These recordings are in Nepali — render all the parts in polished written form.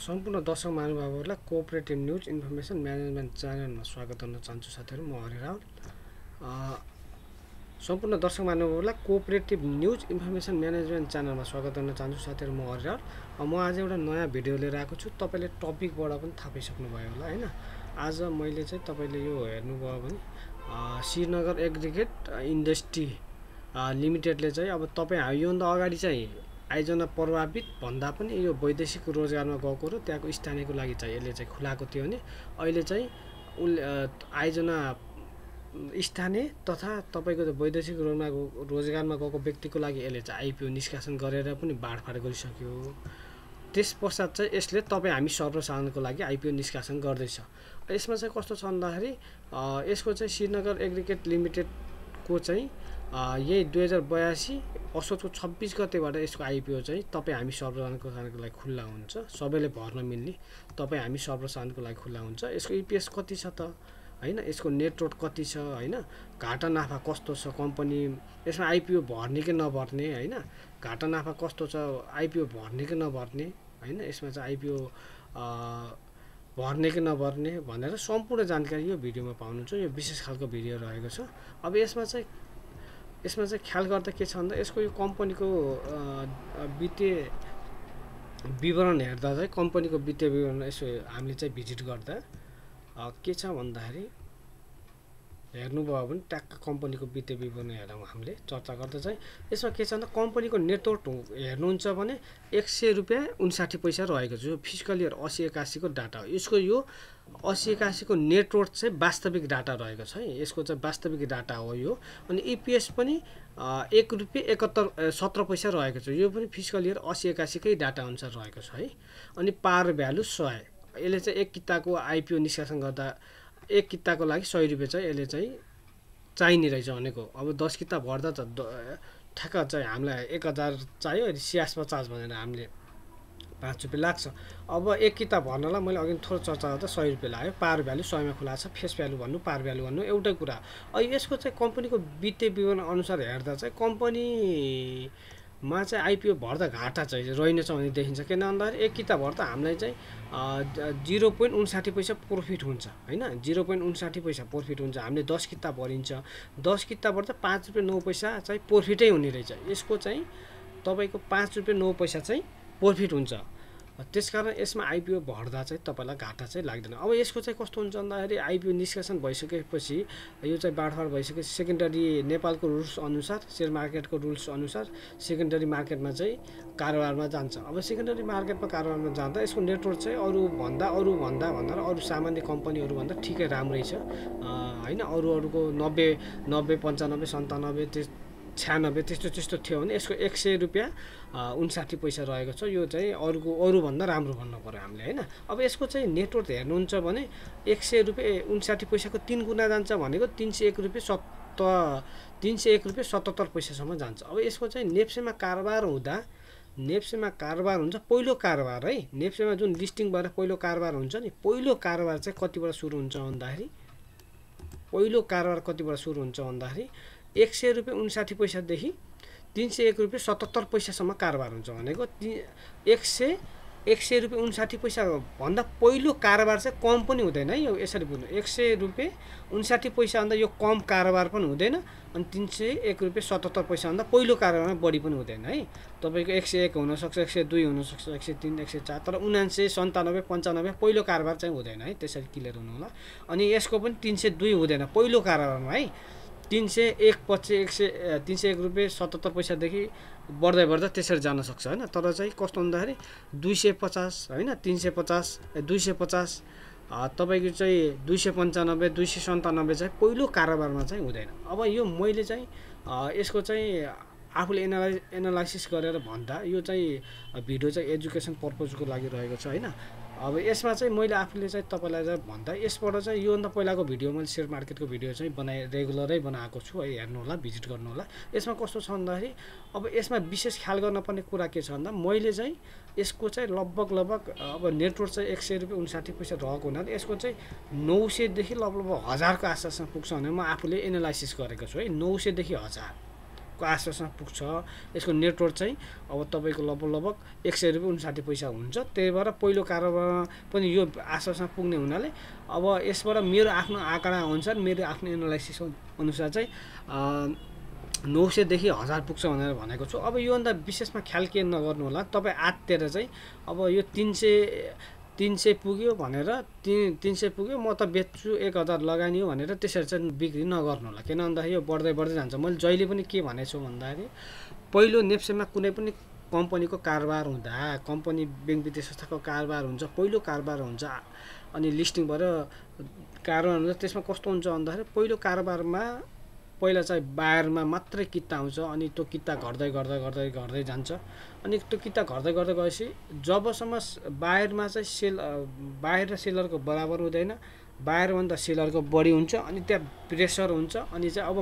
सम्पूर्ण दर्शक महानुभावहरूलाई कोअपरेटिभ न्युज इन्फर्मेसन म्यानेजमेन्ट च्यानलमा स्वागत गर्न चाहन्छु साथीहरू। म हरि रावल। सम्पूर्ण दर्शक महानुभावहरूलाई कोअपरेटिभ न्युज इन्फर्मेसन म्यानेजमेन्ट च्यानलमा स्वागत गर्न चाहन्छु साथीहरू। म हरि रावल। म आज एउटा नयाँ भिडियो लिएर आएको छु। तपाईँले टपिकबाट पनि थाहा पाइसक्नुभयो होला हैन। आज मैले चाहिँ तपाईँले यो हेर्नुभयो भने श्रीनगर एग्रिगेट इन्डस्ट्री लिमिटेडले चाहिँ अब तपाईँ योभन्दा अगाडि चाहिँ आइजना प्रभावित भन्दा पनि यो वैदेशिक रोजगारमा गएको र त्यहाँको स्थानीयको लागि चाहिँ यसले चाहिँ खुलाएको थियो भने अहिले चाहिँ आइजना स्थानीय तथा तपाईँको वैदेशिक रोजगारमा गएको व्यक्तिको लागि यसले चाहिँ आइपिओ निष्कासन गरेर पनि बाँडफाँड गरिसक्यो। त्यस पश्चात चाहिँ यसले तपाईँ हामी सर्वसाधारणको लागि आइपिओ निष्कासन गर्दैछ। यसमा चाहिँ कस्तो छ भन्दाखेरि यसको चाहिँ श्रीनगर एग्रिगेट लिमिटेडको चाहिँ यही 2082 असोजको 26 गतेबाट यसको आइपिओ चाहिँ तपाईँ हामी सर्वसाधारणको लागि खुल्ला हुन्छ। सबैले भर्न मिल्ने तपाईँ हामी सर्वसाधारणको लागि खुल्ला हुन्छ। यसको इपिएस कति छ त हैन, यसको नेटवर्क कति छ हैन, घाटा नाफा कस्तो छ, कम्पनी यसमा आइपिओ भर्ने कि नभर्ने हैन, घाटा नाफा कस्तो छ, आइपिओ भर्ने कि नभर्ने हैन, यसमा चाहिँ आइपिओ भर्ने कि नभर्ने भनेर सम्पूर्ण जानकारी यो भिडियोमा पाउनुहुन्छ। यो विशेष खालको भिडियो रहेको छ। अब यसमा चाहिँ ख्याल गर्दा के छ भन्दा यसको यो कम्पनीको वित्तीय विवरण हेर्दा चाहिँ कम्पनीको वित्तीय विवरण यसो हामीले चाहिँ भिजिट गर्दा के छ भन्दाखेरि हेर्नुभयो भने ट्याक्क कम्पनीको वित्तीय विवरण हेरौँ हामीले चर्चा गर्दा चाहिँ यसमा के छ भन्दा कम्पनीको नेटवर्क हेर्नुहुन्छ भने 100 रुपैयाँ 59 पैसा रहेको छ। यो फिस्कल इयर 80-81 को डाटा हो। यसको यो 80-81 को नेटवर्क चाहिँ वास्तविक डाटा रहेको छ है। यसको चाहिँ वास्तविक डाटा हो यो। अनि इपिएस पनि 1 रुपैयाँ 17 पैसा रहेको छ। यो पनि फिस्कल इयर 80-81 कै डाटा अनुसार रहेको छ है। अनि पार भ्यालु 100। यसले चाहिँ एक किताको आइपिओ निष्कासन गर्दा एक किताको लागि 100 रुपैयाँ चाहिँ यसले चाहिँ चाहिने रहेछ भनेको। अब 10 किता भर्दा त ठ्याक्क चाहिँ हामीलाई 1000 चाहियो, सियास 50 भनेर हामीले 5 रुपैयाँ लाग्छ। अब एक किता भर्नलाई मैले अघि थोरै चर्चा गर्दा 100 रुपैयाँ लाग्यो। पार भ्यालु 100 मा खुला छ। फेस भ्यालु भन्नु पार भ्यालु भन्नु एउटै कुरा। अब यसको चाहिँ कम्पनीको वित्तीय विवरण अनुसार हेर्दा चाहिँ कम्पनीमा चाहिँ आइपिओ भर्दा घाटा चाहिँ रहेनछ भन्ने देखिन्छ। किन भन्दाखेरि एक किता भर्दा हामीलाई चाहिँ 0.59 पैसा प्रफिट हुन्छ हैन। 0.59 पैसा प्रफिट हुन्छ। हामीले 10 किता भरिन्छ। 10 किता भर्दा 5 रुपैयाँ 9 पैसा चाहिँ प्रफिटै हुने रहेछ। यसको चाहिँ तपाईको 5 रुपैयाँ 9 पैसा चाहिँ प्रफिट हुन्छ। त्यसकारण यसमा आइपिओ भर्दा चाहिँ तपाईलाई घाटा चाहिँ लाग्दैन। अब यसको चाहिँ कस्तो हुन्छ भन्दाखेरि आइपिओ निष्कासन भइसकेपछि यो चाहिँ बाँडफाँड भइसकेपछि सेकेन्डरी नेपालको रुल्स अनुसार शेयर मार्केटको रुल्स अनुसार सेकेन्डरी मार्केटमा चाहिँ कारोबारमा जान्छ। अब सेकेन्डरी मार्केटमा कारोबारमा जाँदा यसको नेटवर्क चाहिँ अरू सामान्य कम्पनीहरू भन्दा ठिकै राम्रै छ हैन। अरूको 90 95 97 96 त्यस्तो थियो भने यसको 100 रुपैयाँ 59 पैसा रहेको छ। यो चाहिँ अरू भन्दा राम्रो भन्नु पर्यो हामीले हैन। अब यसको चाहिँ नेटवर्क हेर्नुहुन्छ भने 100 रुपैयाँ 59 पैसाको 3 गुणा जान्छ भनेको 301 रुपैयाँ 77 पैसासम्म जान्छ। अब यसको चाहिँ नेप्सेमा कारोबार हुन्छ पहिलो कारोबार है। नेप्सेमा जुन लिस्टिङ भएर पहिलो कारोबार हुन्छ नि, पहिलो कारोबार चाहिँ कतिबाट सुरु हुन्छ भन्दाखेरि 100 रुपैयाँ 59 पैसादेखि 301 रुपैयाँ 77 पैसासम्म कारोबार हुन्छ भनेको 100 रुपैयाँ 59 पैसा भन्दा पहिलो कारोबार चाहिँ कम पनि हुँदैन है। यो यसरी बुझ्नु, 100 रुपैयाँ 59 पैसा भन्दा यो कम कारोबार पनि हुँदैन अनि 301 रुपैयाँ 77 पैसा भन्दा पहिलो कारोबारमा बढी पनि हुँदैन है। तपाईको 101 हुनसक्छ, 102 हुनसक्छ, 103, 104, तर 79, 97, 95 पहिलो कारोबार चाहिँ हुँदैन है। त्यसरी क्लियर हुनु होला। अनि यसको पनि 302 हुँदैन पहिलो कारोबारमा है। 301 पछि 301 रुपैयाँ 77 पैसादेखि बढ्दै त्यसरी जान सक्छ हैन। तर चाहिँ कस्तो भन्दाखेरि 250 हैन, 350 250 तपाईको चाहिँ 295 297 चाहिँ पहिलो कारोबारमा चाहिँ हुँदैन। अब यो मैले चाहिँ यसको चाहिँ आफूले एनालाइसिस गरेर भन्दा यो चाहिँ भिडियो चाहिँ एजुकेसन पर्पजको लागि रहेको छ हैन। अब यसमा चाहिँ मैले आफूले चाहिँ तपाईलाई चाहिँ भन्दा यसबाट चाहिँ योभन्दा पहिलाको भिडियो मैले शेयर मार्केटको भिडियो चाहिँ रेगुलरै बनाएको छु है। हेर्नु होला, भिजिट गर्नु होला। यसमा कस्तो छ भन्दाखेरि अब यसमा विशेष ख्याल गर्नुपर्ने कुरा के छ भन्दा मैले चाहिँ यसको चाहिँ लगभग अब नेटवर्क चाहिँ 100 रुपैयाँ 59 पैसा रहेको हुनाले यसको चाहिँ 900 देखि लगभग 1000 को आसपासमा पुग्छ भने म आफूले एनालाइसिस गरेको छु है। 900 देखि 1000 को आसपासमा पुग्छ। यसको नेटवर्क चाहिँ अब तपाईँको लगभग 100 रुपियाँ 59 पैसा हुन्छ। त्यही भएर पहिलो कारोबारमा पनि यो आसपासमा पुग्ने हुनाले अब यसबाट मेरो आफ्नो आँकडा अनुसार मेरो आफ्नो एनालाइसिस अनुसार चाहिँ 900 देखि 1000 पुग्छ भनेर भनेको छु। अब योभन्दा विशेषमा ख्याल के नगर्नु होला, तपाईँ आत्तिएर चाहिँ अब यो 300 पुग्यो भनेर 300 पुग्यो म त बेच्छु 1000 लगानी हो भनेर त्यसरी चाहिँ बिक्री नगर्नु होला। किन भन्दाखेरि यो बढ्दै जान्छ। मैले जहिले पनि के भनेको छु भन्दाखेरि पहिलो नेप्सेमा कुनै पनि कम्पनीको कारोबार हुँदा, कम्पनी बैंक वित्तीय संस्थाको कारोबार हुन्छ, पहिलो कारोबार हुन्छ अनि लिस्टिङ भएर कारोबार हुन्छ। त्यसमा कस्तो हुन्छ भन्दाखेरि पहिलो कारोबारमा पहिला चाहिँ बाहिरमा मात्रै किता आउँछ अनि त्यो किता घट्दै जान्छ। अनि त्यो किता घट्दै गएपछि जबसम्म बाहिरमा चाहिँ बाहिर र सेलरको बराबर हुँदैन, बाहिरभन्दा सेलरको बढी हुन्छ अनि त्यहाँ प्रेसर हुन्छ। अनि चाहिँ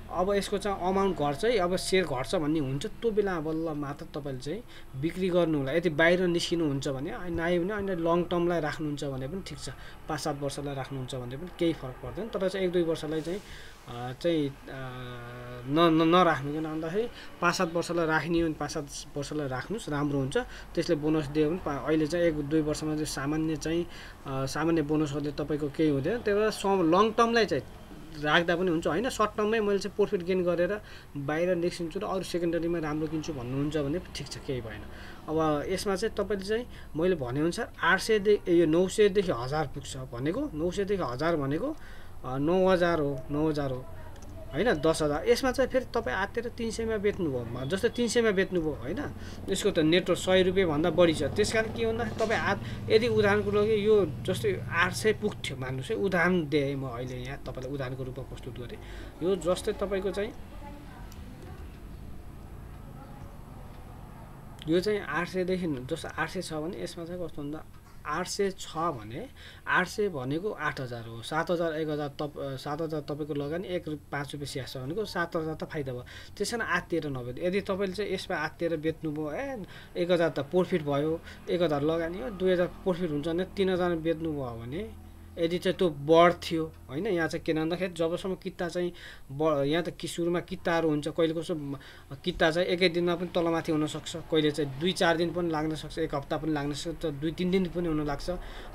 अब यसको चाहिँ अमाउन्ट घट्छ, अब सेयर घट्छ भन्ने हुन्छ। त्यो बेला बल्ल मात्र तपाईँले चाहिँ बिक्री गर्नु होला। यदि बाहिर निस्किनुहुन्छ भने नआयो भने अनि लङ टर्मलाई राख्नुहुन्छ भने पनि ठिक छ, 5-7 वर्षलाई राख्नुहुन्छ भने पनि केही फरक पर्दैन। तर चाहिँ 1-2 वर्षलाई चाहिँ नराख्नु। किन भन्दाखेरि 5-7 वर्षलाई राख्ने हो भने 5-7 वर्षलाई राख्नुहोस्, राम्रो हुन्छ। त्यसले बोनस दियो भने अहिले चाहिँ 1-2 वर्षमा चाहिँ सामान्य बोनसहरूले तपाईँको केही हुँदैन। त्यही भएर लङ टर्मलाई चाहिँ राख्दा पनि हुन्छ होइन। सर्ट टर्ममै मैले चाहिँ प्रफिट गेन गरेर बाहिर निस्किन्छु र अरू सेकेन्डरीमा राम्रो किन्छु भन्नुहुन्छ भने ठिक छ, केही भएन। अब यसमा चाहिँ तपाईँले चाहिँ मैले भनेअनुसार 900 देखि 1000 पुग्छ भनेको, 900 देखि 1000 भनेको 9000 हो, 9000 हो होइन, 10000। यसमा चाहिँ फेरि तपाईँ आत्तिएर 300 मा बेच्नुभयो, जस्तै 300 मा बेच्नुभयो होइन, यसको त नेटवर्क 100 रुपियाँ भन्दा बढी छ। त्यस कारण के भन्दा तपाईँ यदि उदाहरणको लागि यो जस्तै 800 पुग्थ्यो मान्नुहोस् है, उदाहरण दिएँ म अहिले यहाँ तपाईँलाई उदाहरणको रूपमा प्रस्तुत गरेँ। यो जस्तै तपाईँको चाहिँ यो चाहिँ 800 देखि जस्तो 800 छ भने यसमा चाहिँ कस्तो भन्दा 800 छ भने 800 भनेको 8000 हो, 7000 7000 तपाईँको लगानी 5 रुपियाँ स्याहार छ भनेको 7000 त फाइदा भयो। त्यस कारण आत्तिएर नबेच्नु। यदि तपाईँले चाहिँ यसमा आत्तिएर बेच्नुभयो 1000 त प्रफिट भयो, 1000 लगानी हो, 2000 प्रफिट हुन्छ भने 3000 बेच्नुभयो भने यदि चाहिँ त्यो बढ्थ्यो होइन। यहाँ चाहिँ किन भन्दाखेरि जबसम्म किता चाहिँ यहाँ त सुरुमा किताहरू हुन्छ, कहिले कसो किता चाहिँ एकै दिनमा पनि तलमाथि हुनसक्छ, कहिले चाहिँ 2-4 दिन पनि लाग्न सक्छ, 1 हप्ता पनि लाग्न सक्छ, 2-3 दिन पनि हुन लाग्छ।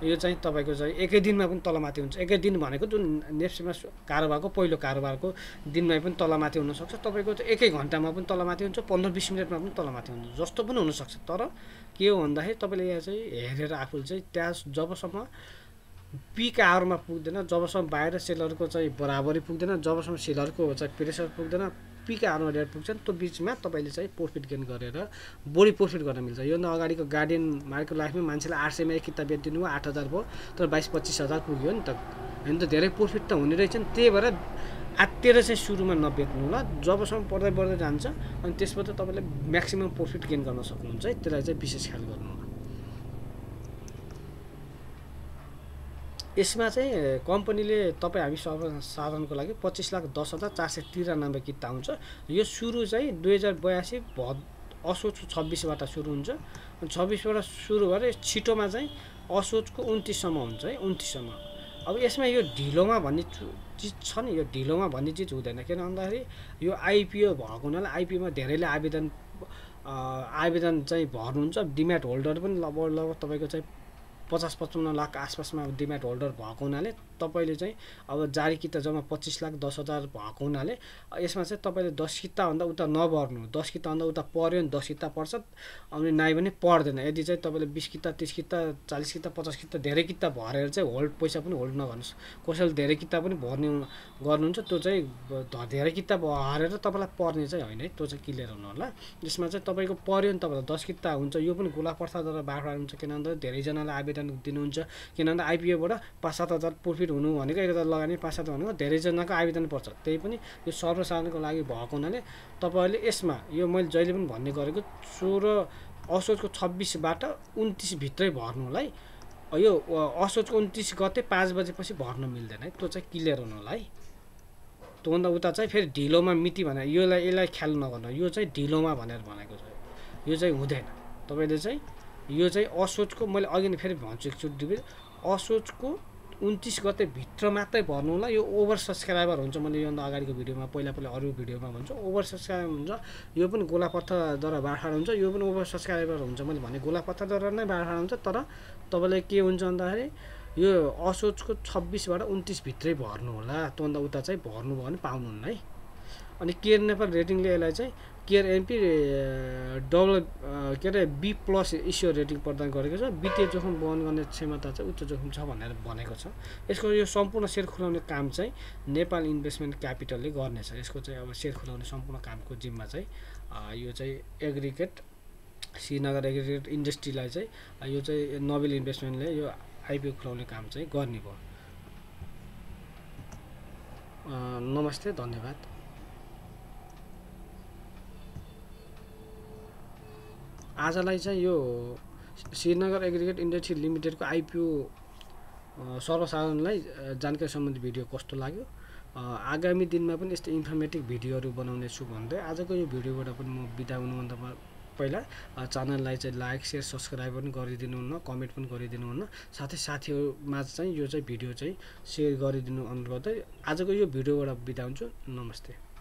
यो चाहिँ तपाईँको चाहिँ एकै दिनमा पनि तलमाथि हुन्छ। एकै दिन भनेको जुन नेप्सेमा कारोबारको पहिलो कारोबारको दिनमै पनि तलमाथि हुनसक्छ, तपाईँको चाहिँ एकै घन्टामा पनि तलमाथि हुन्छ, 15-20 मिनटमा पनि तलमाथि हुन्छ, जस्तो पनि हुनसक्छ। तर के हो भन्दाखेरि तपाईँले यहाँ चाहिँ हेरेर आफूले चाहिँ त्यहाँ जबसम्म पिक आवरमा पुग्दैन, जबसम्म बाहिर सेलरको चाहिँ बराबरी पुग्दैन, जबसम्म सेलरको चाहिँ प्रेसर पुग्दैन, पिक आवरमा रेट पुग्छ, त्यो बिचमा तपाईँले चाहिँ प्रफिट गेन गरेर बढी प्रफिट गर्न मिल्छ। योभन्दा अगाडिको गार्डियन मार्केट लाइफमा मान्छेले 800 मा एक किताब बेचिदिनु भयो, 8000 भयो, तर 22-25 हजार पुग्यो नि त, होइन त, धेरै प्रफिट त हुने रहेछ नि। त्यही भएर आत्तिएर चाहिँ सुरुमा नबेच्नु होला, जबसम्म बढ्दै जान्छ अनि त्यसबाट तपाईँले म्याक्सिमम प्रफिट गेन गर्न सक्नुहुन्छ है। त्यसलाई चाहिँ विशेष ख्याल गर्नु होला। यसमा चाहिँ कम्पनीले तपाईँ हामी सर्वसाधारणको लागि 25,10,493 किता हुन्छ। यो सुरु चाहिँ 2082 असोजको 26बाट सुरु हुन्छ। 26बाट सुरु भएर छिटोमा चाहिँ असोजको 29सम्म हुन्छ है, 29सम्म। अब यसमा यो ढिलोमा भन्ने चिज छ नि, यो ढिलोमा भन्ने चिज हुँदैन। किन भन्दाखेरि यो आइपिओ भएको हुनाले आइपिओमा धेरैले आवेदन चाहिँ भर्नुहुन्छ। डिम्याट होल्डर पनि लगभग तपाईँको चाहिँ 50-55 लाख आसपासमा डिम्याट होल्डर भएको हुनाले तपाईँले चाहिँ अब जारी किता जम्मा 25,10,000 भएको हुनाले यसमा चाहिँ तपाईँले 10 किताभन्दा उता नभर्नु, 10 किताभन्दा उता पऱ्यो भने 10 किता पर्छ, अनि नाइ भने पर्दैन। यदि चाहिँ तपाईँले 20 किता 30 किता 40 किता 50 किता धेरै किता भरेर चाहिँ पैसा पनि होल्ड नगर्नुहोस्। कसैले धेरै किता पनि भर्ने गर्नुहुन्छ, त्यो चाहिँ धेरै किता भरेर तपाईँलाई पर्ने चाहिँ होइन है, त्यो चाहिँ क्लियर हुनु होला। यसमा चाहिँ तपाईँको पऱ्यो भने तपाईँलाई 10 किता हुन्छ, यो पनि गोला प्रसादद्वारा बाँडफाँड हुन्छ। किन भन्दा धेरैजनालाई आवेदन दिनुहुन्छ। किन भन्दा आइपिओबाट 5-7 हजार प्रफिट हुनु भनेको 1000 लगानी 5-7 भनेको धेरैजनाको आवेदन पर्छ। त्यही पनि यो सर्वसाधारणको लागि भएको हुनाले तपाईँहरूले यसमा यो मैले जहिले पनि भन्ने गरेको 16 असोजको 26बाट 29 भित्रै भर्नु होला है। यो असोजको 29 गते 5 बजेपछि भर्न मिल्दैन है, त्यो चाहिँ क्लियर हुनु होला है। त्योभन्दा उता चाहिँ फेरि ढिलोमा मिति भनेर यसलाई ख्याल नगर्नु, यो चाहिँ ढिलोमा भनेर भनेको छ, यो चाहिँ हुँदैन। तपाईँले चाहिँ यो चाहिँ असोजको मैले अघि नै फेरि भन्छु एकचोटि, असोजको 29 गते भित्र मात्रै भर्नु होला। यो ओभर सब्सक्राइबर हुन्छ, मैले योभन्दा अगाडिको भिडियोमा पहिला अरू भिडियोमा भन्छु ओभर सब्सक्राइबर हुन्छ। यो पनि गोलापत्थरद्वारा बाँडफाँड हुन्छ, यो पनि ओभर सब्सक्राइबर हुन्छ। मैले भने गोलापत्थरद्वारा नै बाँडफाँड हुन्छ, तर तपाईँलाई के हुन्छ भन्दाखेरि यो असोजको 26बाट 29 भित्रै भर्नु होला। त्योभन्दा उता चाहिँ भर्नुभयो भने पाउनुहुन्न है। अनि केयर नेपाल रेटिङले यसलाई चाहिँ केयर एमपी B+ इस्योर रेटिङ प्रदान गरेको छ। वित्तीय जोखिम वहन गर्ने क्षमता चाहिँ उच्च जोखिम छ भनेर भनेको छ। यसको यो सम्पूर्ण सेयर खुलाउने काम चाहिँ नेपाल इन्भेस्टमेन्ट क्यापिटलले गर्नेछ। यसको चाहिँ अब सेयर खुलाउने सम्पूर्ण कामको जिम्मा चाहिँ यो चाहिँ एग्रिगेट श्रीनगर एग्रिगेट इन्डस्ट्रीलाई चाहिँ यो चाहिँ नोबेल इन्भेस्टमेन्टले यो आइपिओ खुलाउने काम चाहिँ गर्ने भयो। नमस्ते, धन्यवाद। आजलाई चाहिँ यो श्रीनगर एग्रिगेट इन्डस्ट्री लिमिटेडको आइपिओ सर्वसाधारणलाई जानकारी सम्बन्धी भिडियो कस्तो लाग्यो, आगामी दिनमा पनि यस्तो इन्फर्मेटिभ भिडियोहरू बनाउने छु भन्दै आजको यो भिडियोबाट पनि म बिदा हुनुभन्दा पहिला च्यानललाई चाहिँ लाइक शेयर सब्सक्राइब पनि गरिदिनु हुन्न, कमेन्ट पनि गरिदिनु हुन्न, साथै साथीहरूमा चाहिँ यो चाहिँ भिडियो चाहिँ सेयर गरिदिनु अनुरोध गर्दै आजको यो भिडियोबाट बिदा हुन्छु। नमस्ते।